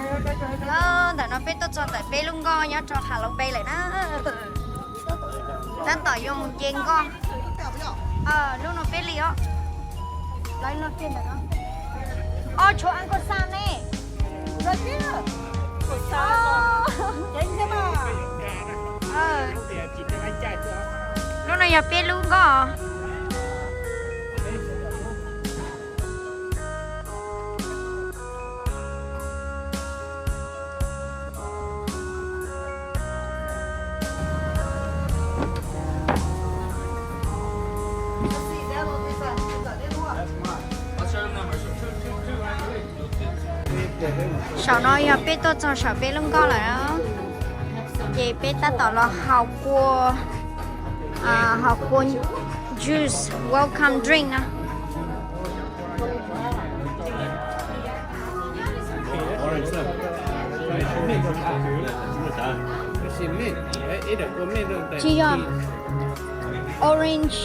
Ntawm no peb tuaj txog ntawm peb lub nkoj nyob rau Halong Bay lawm na. Tab tom yuav mus nce nkoj. Lub no peb li os. Lawv no peb ntawm no. Os, tshuav Uncle Sam ne. Lub no yog peb lub nkoj. Saum no yog peb tuaj txog saum peb lub nkoj lawm, ces peb tab tom los haus kua, haus kua juice welcome drink no. Tsis yog, orange.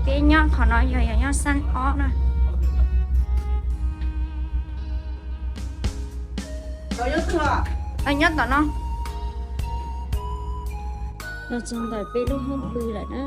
Peb nyob qhov no yog, yog nyob xab ob na. Nyob tom no. Los txog ntawm peb lub hoob pw lawm na.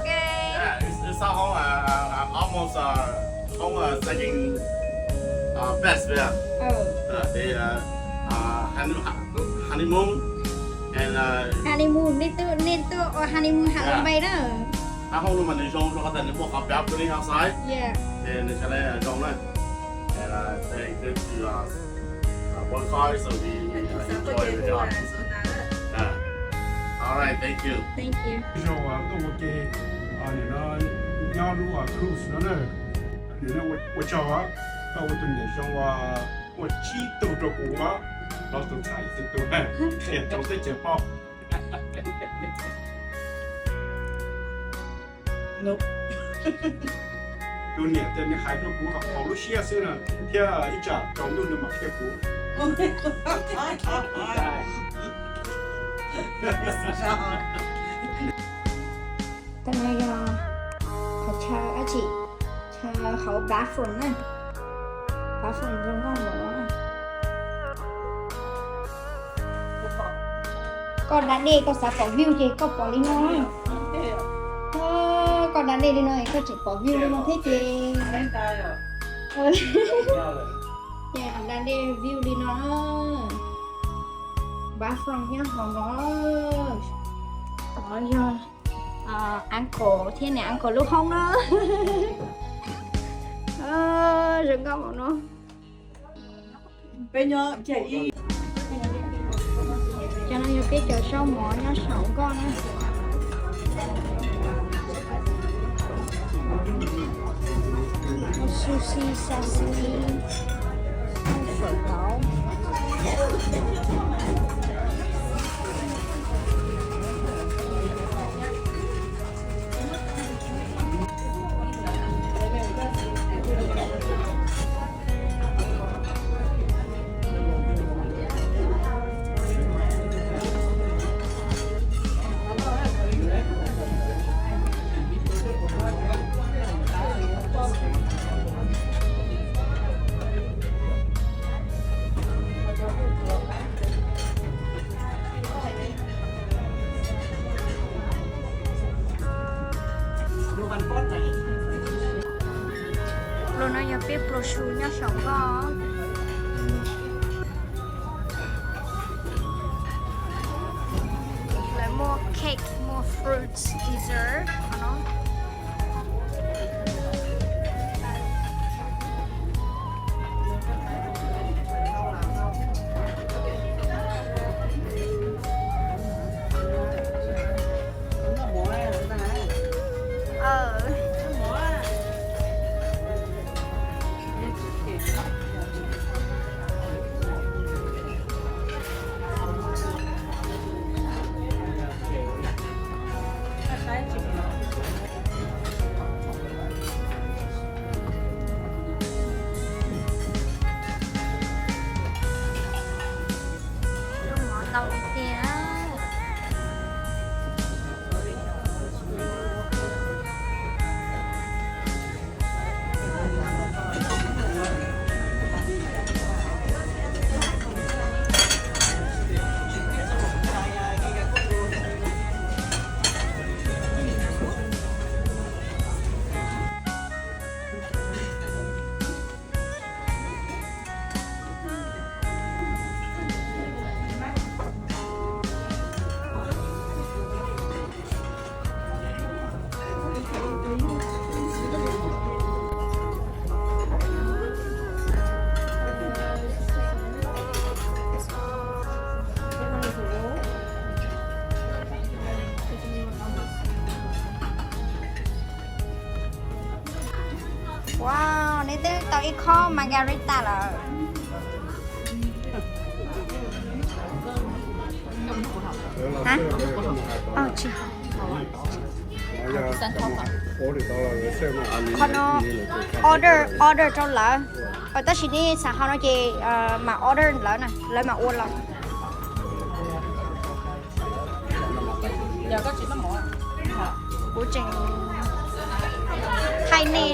Yeah, it's, it's our home, uh, uh, almost, uh, home, uh, second, uh, best, yeah. Uh, they, uh, uh, honey-, honeymoon and, uh, honeymoon, nej tuaj, nej tuaj ua honeymoon Halong Bay na. Hab hoob no mas nws zoo rau qhov tias nws muaj qhov balcony outside. Ces nws sawv daws zoo na. And, uh, they, they do, uh, uh, one car, so we, we, uh, enjoy the yard. Yeah. All right, thank you. Thank you. Zoo uas tuaj ua ke, nim no nyob lub cruise no na, nim no ua tsaug, koj ua tus niam zoo uas muaj tsib tug rau kuv, los tus ntxhais ib tug, qhia rau teb chaws paub. Tus niam tias nws hais rau kuv hauv lub siab xwb na, thiab ib tsam tsaus ntuj nws mam qhia kuv. Tam no yog qhov chaw dab tsi? Chaw hauv bathroom na. Bathroom zoo nkauj npaum no. Koj da dej koj xav pom view ces koj pom li no. Koj da dej li no koj tseem pom view li no thiab ces. Ces da dej view li no. Bathroom nyob hauv no. Yog uncle thiab niam uncle lub hoob na. Zoo nkauj npaum no. Cov no yog peb cov zaub mov nyob saum nkoj na. Sushi, sashimi, fawm tauv. Los no yog peb pluas su nyob saum nkoj. Lawv muaj cake, muaj fruits, dessert no. Wow, neb twb tau ib khob margarita lawm. Hả? Ồ, chưa. Qhov no order, order rau lawv. Tab sis neb xav hau no ces mam order lawv na, lawv mam ua los. Kuv tseem thaij nej.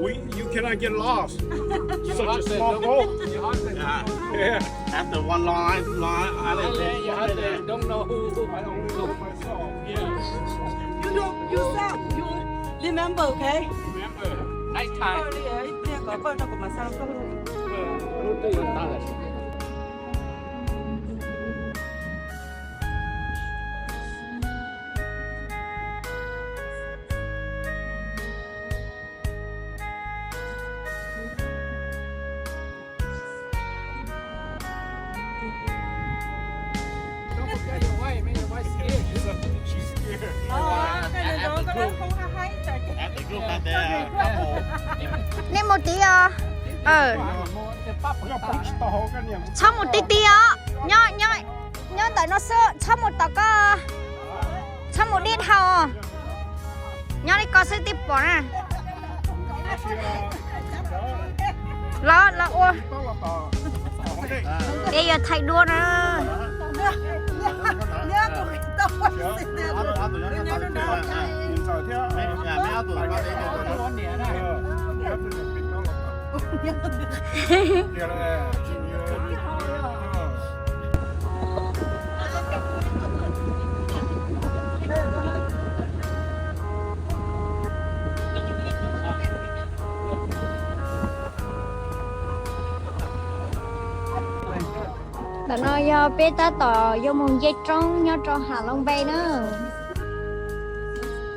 We, you cannot get lost. Such a small boat. Yeah. Yeah. After one line, line, I don't know who, who, I don't know. Yeah. You know, you saw, you remember, okay? Remember. Nice time. Nej mus tid os. Txhob mus ti ti os. Nyob, nyob, nyob ntawm no xwb, txhob mus tom koj, txhob mus dib dhau. Nyob li ko xwb twb pom na. Los, los ua. Peb yuav thaij duab na. Ntawm no yog peb tab tom yuav mus nce roob nyob rau Halong Bay na.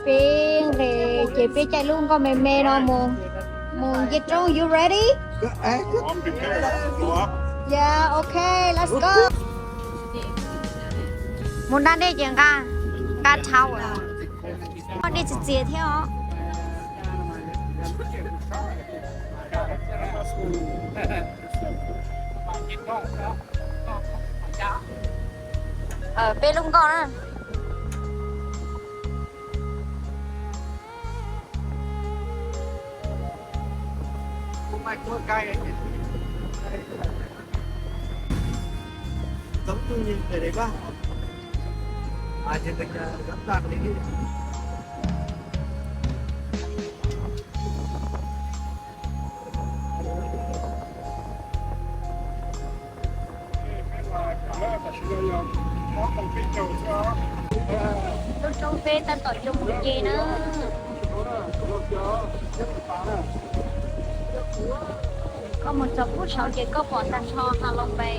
Peb nqes ces peb caij lub nkoj me me no mus, mus nce roob. You ready? Yeah, okay, let's go. Mus nram dej ces nqa, nqa rhau, nqa dej txias txias thiab os. Peb lub nkoj na. Lub roob peb tab tom yuav mus nce na. Koj mus txog pub saud ces koj pom tag nrho Halong Bay.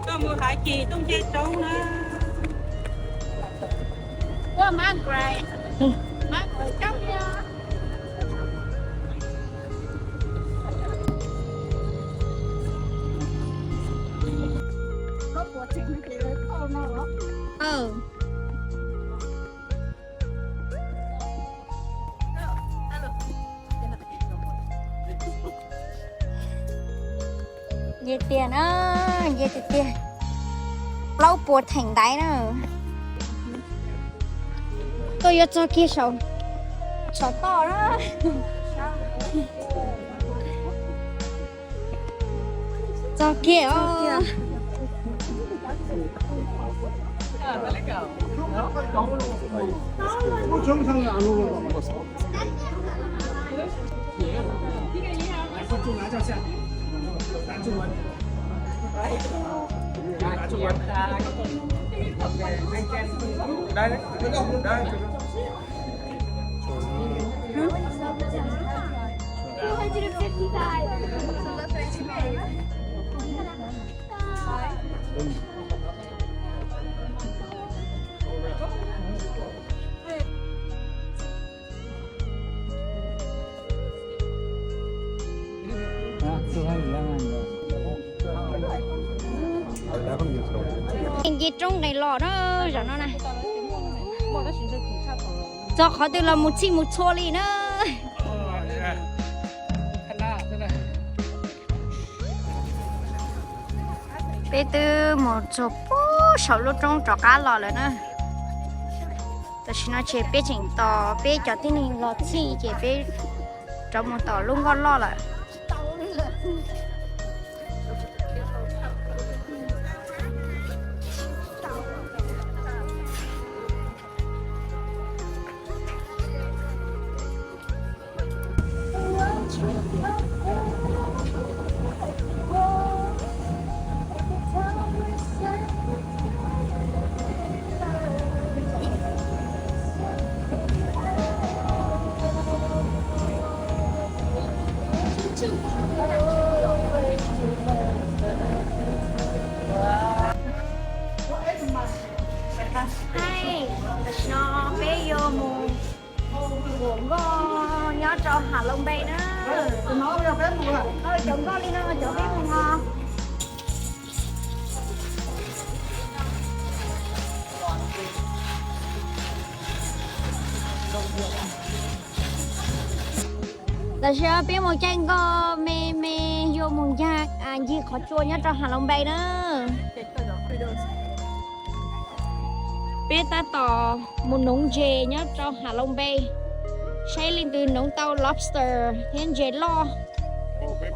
Koj mus Haiv Kis tuaj nce roob na. Ua Margaret, Margaret coob tiag. Nce tiag na, nce tiag tiag. Plaub puas theem ntaiv na. Tuaj yuav txog kiag saum, saum toj na. Txog kiag os. Nce roob nqes los na, zaum no na. Txog qhov twg los mus txhij mus txhua li na. Peb twb mus txog puag saum lub roob rov qab los lawm na. Tam sim no ces peb tseem tos peb cov tib neeg los txhij ces peb rov mus tom lub nkoj loj lawm. Hais, tam sim no peb yuav mus ua nkoj nyob rau Halong Bay na. Cov nkoj li no cov peb mus no. Tam sim no peb mus caij nkoj me me yuav mus ncig qhov tsua nyob rau Halong Bay na. Peb tab tom mus noov ntses nyob rau Halong Bay, saib leej twg noov tau lobster thiab ntses loj.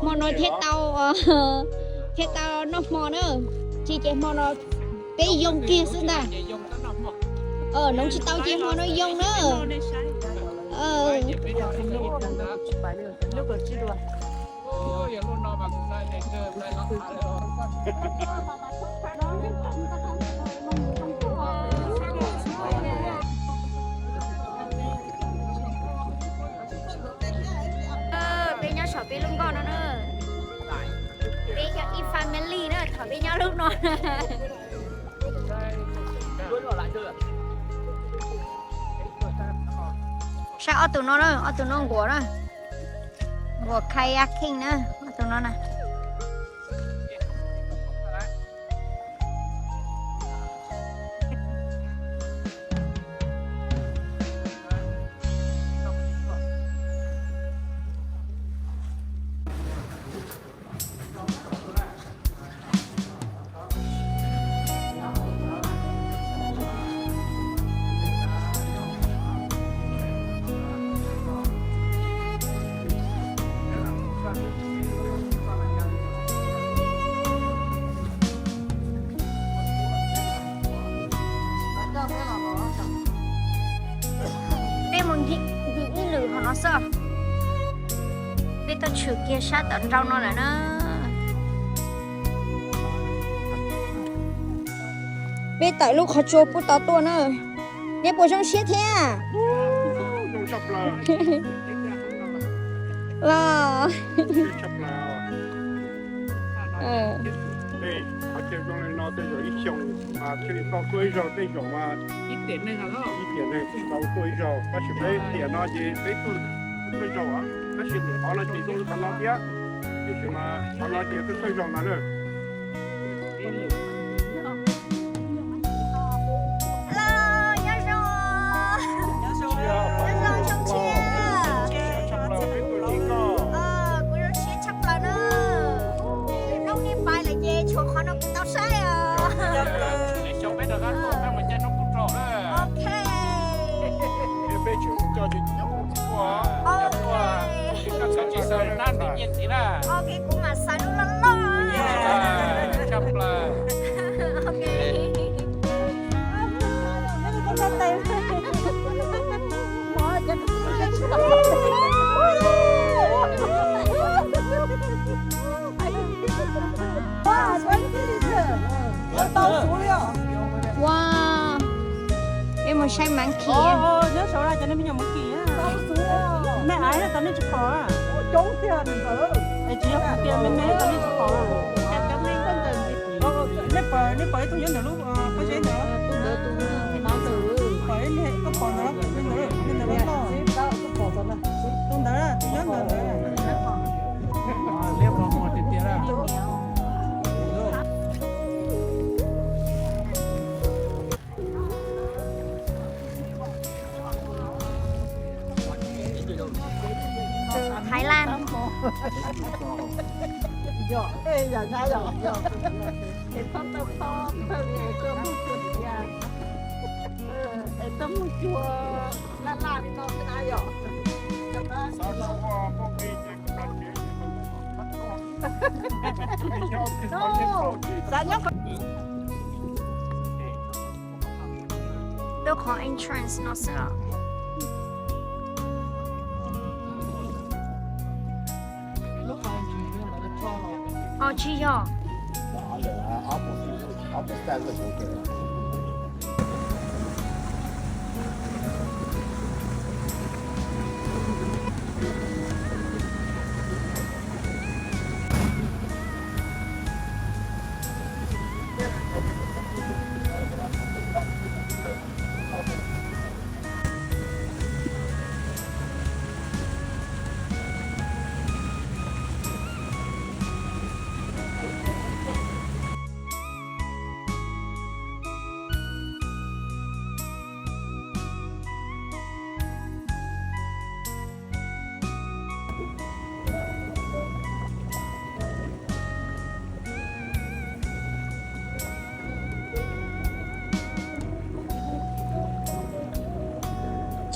Hmo no thiaj tau, thiaj tau noj hmo na. Tsis ces hmo no peb yoo kiag xwb ntag. Noov tsis tau ces hmo no yoo na. Peb nyob saum peb lub nkoj no na. Peb cov ib family na, thaum peb nyob lub no. Saib ob tug no na, ob tug no nquas na. Nquas kayaking na, ob tug no na. Peb mus ncig ib lwm hauv no xwb. Peb tuaj tshwm kiag sab tom nraud no lawm na. Peb tawm lub qhov tsua pub tau tuaj na. Neb puas zoo siab thiab? Los. Qhov chaw zoo li no tej zaum ib xyoos mas thiaj li tau tuaj ib zaug, tej zaum mas ib tiam neeg tau tuaj ib zaug, tab sis peb tiam no ces peb tuaj ib zaug, tab sis qhov no ces zoo li qhov no thiab, tiam sis mas qhov no ces tuaj thawj zaug no na. Hello, nyob zoo. Nyob zoo, zoo siab. Kuv zoo siab tshaj plaws na. Noob niaj pais lawm ces tshuav qhov no kuv tau saib os. Ok. Ok, kuv mam xav lub loj loj. Ok. Wow, ib mus saib monkey. Nyob saud cov nej me nyuam monkey. Nej aiv tau nej tsis pom. Es tsis yog kuv tias me me tau nej tsis pom. Nej pom, nej pom ib tug nyob ntawm lub pob zeb ntawd. Pom ib, koj pom ntawd, tus ntawd loj. Tus ntawd, tus nyob ntawd. Từ Thái Lan. Lub qhov entrance no xwb os. Ho tsis yog.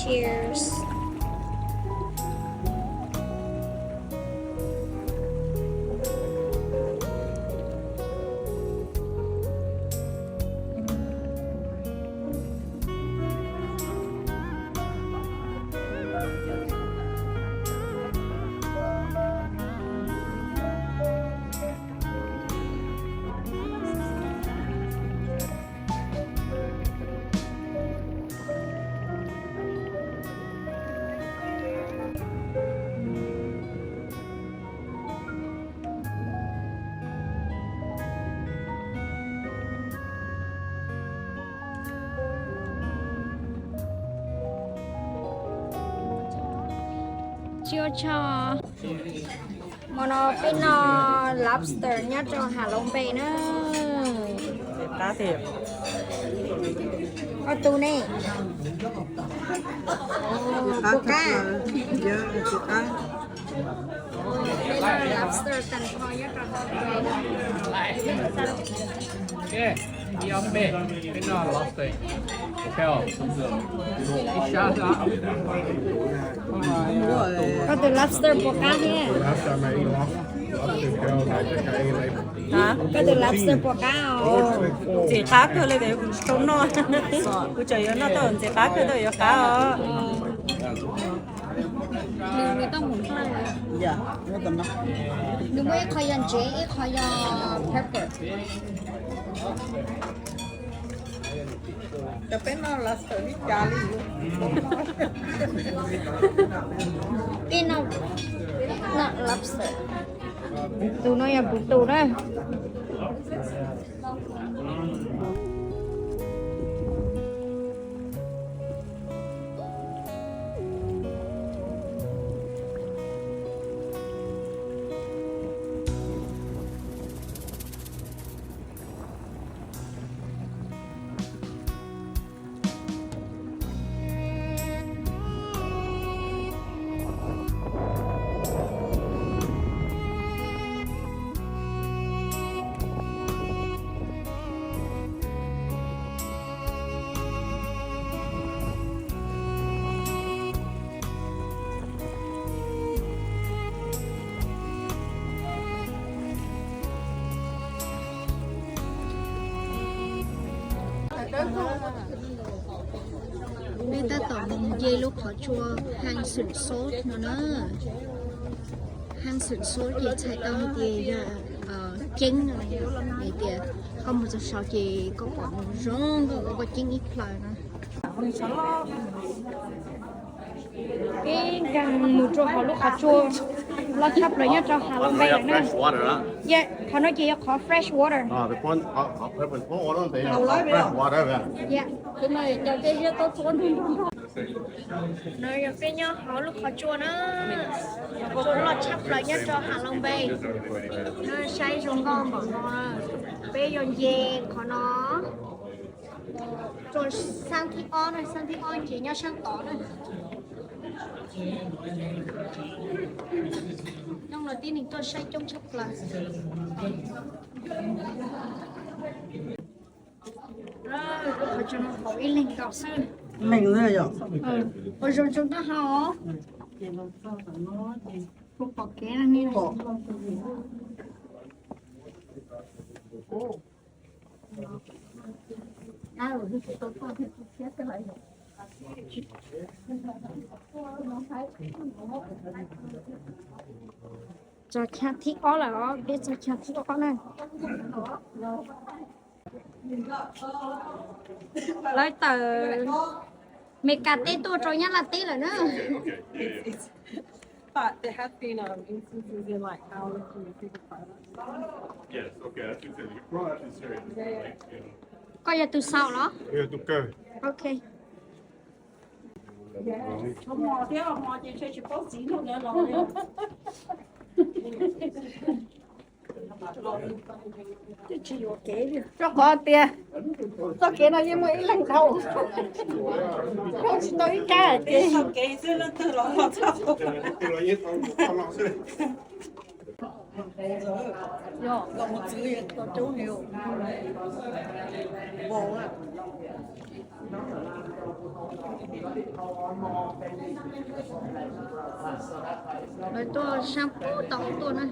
Cheers. Tsis ua tsaug. Hmo no peb noj lobster nyob rau Halong Bay na. Qab tiag. Ob tug ne. Puas qab? Peb noj lobster tag nrho nyob rau Halong Bay na. Ib ob peb, peb noj lobster. Koj tus lobster puas qab thiab? Koj tus lobster puas qab os? Ntxim qab kawg li, kuv tsis tau noj. Kuv tseem yuav noj tau ntxim qab kawg, tau yuav qab os. Nws muaj ib qho yog ntsev, ib qho yog pepper. Cov peb noj lobster li cas li. Peb noj, noj lobster. Tus no yog kuv tus na. Peb tab tom mus nce lub qhov tsua Hang Seong Soo no na. Thaum xub ces txhais tau hais tias yog ceeb no, hais tias koj mus txog saud ces koj pom zoo nkauj koj ceeb ib plaws no. Peb nkag mus rau hauv lub qhov tsua loj tshaj plaws nyob rau Halong Bay lawm na. Qhov no ces yog qhov fresh water. No yog peb nyob hauv lub qhov tsua na, qhov tsua loj tshaj plaws nyob rau Halong Bay. No saib zoo nkauj npaum no, peb yuav nce qhov no rau xab thib ob na, xab thib ob ces nyob sab tod na. Hnub no tib neeg tuaj saib coob tshaj plaws. Lub qhov tsua no haum ib leeg nkaus xwb. Ua zoo zoo taub hau os. Kuv pom kev no ne. Txog chav thib ob lawm os, peb txog chav thib ob na. Lawv tawm Meskas teb tuaj rau Nyab Laj teb lawm na. But there have been um, instances in like our community before. Koj yog tus xaus los? Ok. Rau qhov tias txoj kev no yeej muaj ib leeg dhau, dhau tsis tau ib kab ces. Lawv tuaj sab pub tau tuaj na.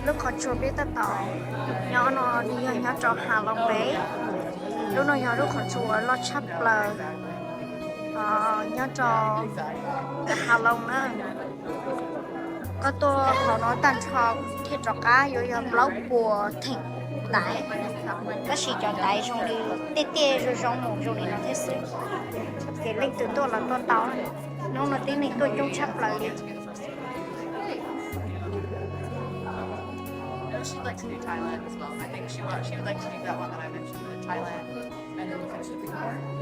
Lub qhov tsua peb tab tom nyob no nws yog nyob rau Halong Bay. Lub no yog lub qhov tsua uas loj tshaj plaws nyob rau Halong na. Koj tuaj hauv no tag nrho thiaj rov qab yuav yog plaub puas theem ntaiv, tab sis cov ntaiv zoo li tej tej zoo zoo mus zoo li no thiab xwb. Ces leej twg tuaj los tuaj tau. Hnub no tib neeg tuaj coob tshaj plaws li.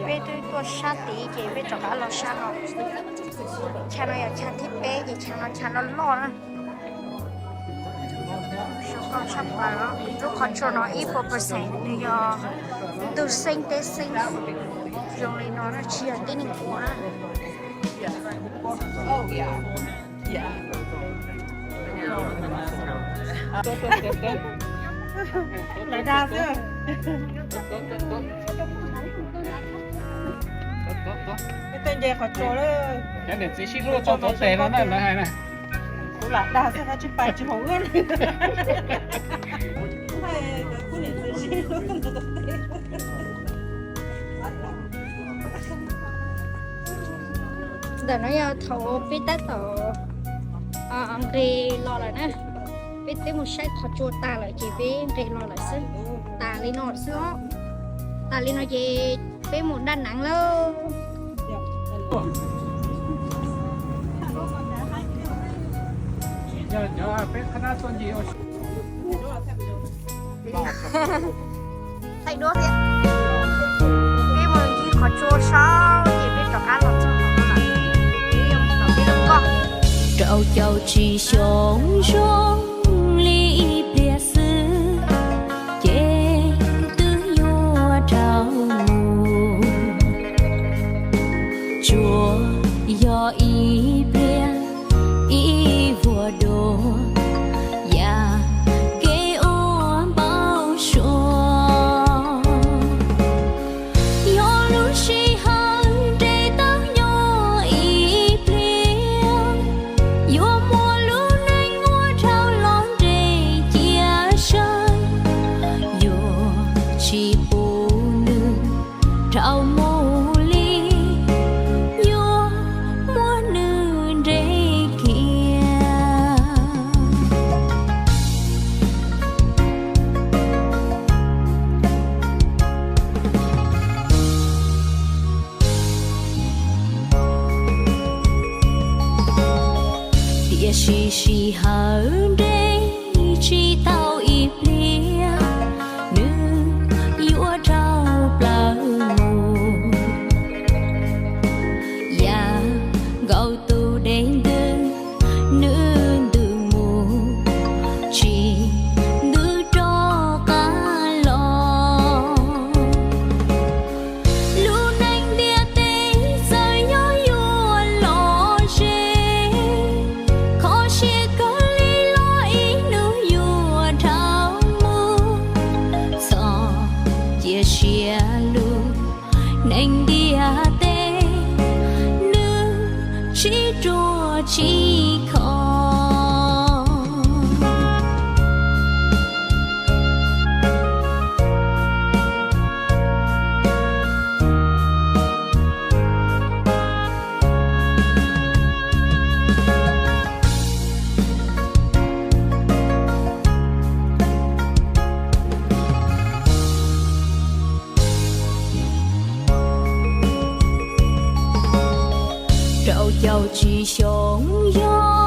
Peb twb tuaj sab tid ces peb rov qab los sab no. Chav no yog chav thib peb ces chav no chav loj loj na. Zoo nkauj tshaj plaws. Lub qhov tsua no ib puas percent nws yog ntug xeeb teb xeeb, zoo li no na, tsis yog tib neeg ua na. Lawv dag xwb. Tej nce qhov tsua lawm. Cov niam txiv sib hlub tau tuav tes no na, lawv hais na. Kuv lam dag xwb, tsis pais tsis haum ub li. Ntawm no yog thaum peb tab tom nqis los lawm na. Peb twb mus saib qhov tsua tas lawm ces peb nqis los lawm xwb. Tas li no xwb os. Tas li no ces peb mus Đà Nẵng lauj. Thaij duab thiab. Peb mus ncig qhov tsua saud ces peb rov qab los txog qhov no lawm. Peb yuav mus tom peb lub nkoj. Rau caum tsib xyoo zoo li ib pliag xwb, ces twb yuav dhau mus. Tsuas yog ib pliag ib vuag dua, yam kev ua npau suav. Yog lub sij hawm nres tau nyob ib pliag, yuav muaj lub neej ua dhau tsis pub nws dhau mus li, yuav muab nws nres kiag. Tiam sis sij hawm nres tsis tau ib pliag, nws yuav dhau plaws mus. Yam nkaus tus dej ntws, nws ntws mus, tsis ntws rov qab los. Lub neej ntiaj teb txawm yog yuav los ze, kho siab kawg li los ib hnub yuav dhau mus. Txhob cia siab lub neej ntiaj teb, nws tsis ruaj tsis khov. Rau caum tsib xyoo yog